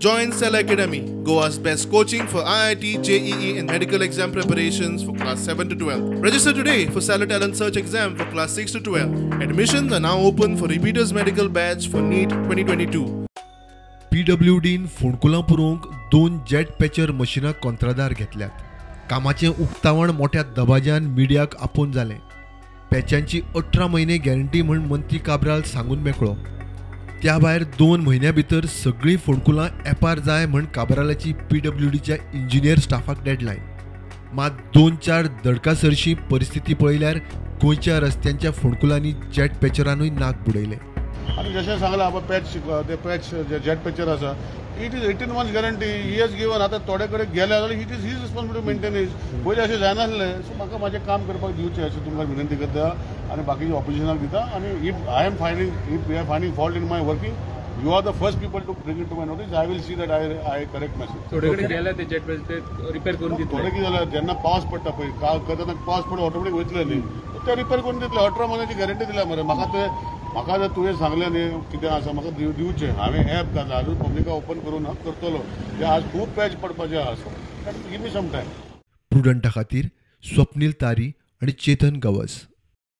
Join Cell Academy, Goa's best coaching for IIT, JEE and medical exam preparations for class 7 to 12. Register today for Stellar Talent Search exam for class 6 to 12. Admissions are now open for repeaters medical batch for NEET 2022. पीडब्ल्यूडीन फोंडकुलां पुरोवंक 2 jet patcher मशिनां कोंत्रादार घेतल्यात. कामाचें उक्तावण मोठ्या दबाज्यान मिडियाक आपोवन जालें. पॅचांची 18 म्हयने guarantee म्हण मंत्री काब्राल सांगून मेकळो. त्या भायर 2 म्हयन्या भितर सगळीं फोंडकुलां एपार जाय म्हण काब्रालाची पीडब्ल्यूडीच्या इंजिनियर स्टाफाक डेडलायन. मात 2-4 दडका सरशी परिस्थिती पळयल्यार गोंयच्या रस्त्यांच्या फोंडकुलांनी जेट पॅचरानूय नाक बुडयलें. आनी जशें सांगलां आपण पॅच ते पॅच जेट पॅचर आसा, it is 18 months guarantee he has given. आतां थोडे कडेन गेले जाल्यार it is his responsibility maintenance. पयलीं अशें जायनासलें. सो म्हाका म्हाजें काम करपाक दिवचें अशें तुमकां विनंती करता आनी बाकीच्या ऑपोजिशनाक दिता. आनी if I am finding if you are finding fault in my working, you are the first people to bring it to my notice. I will see that I correct myself. थोडे कडेन गेले ते जेट पॅच ते repair करून दितले. थोडे कितें जाल्यार जेन्ना पावस पडटा पळय करतना पावस पडटा ऑटोमॅटीक वयतले न्ही, ते रिपेर करून दितले. 18 म्हयन्याची गॅरंटी दिल्या मरे. म्हाका ते म्हाका जर तुवें सांगलें न्ही कितें आसा म्हाका दिवचें. हांवें एप घातला अजून पब्लिका ओपन करूं ना, करतलो. ते आज खूब पॅच पडपाचें आसा, so give me some time. प्रुडंटा खातीर स्वप्नील तारी आनी चेतन गवस.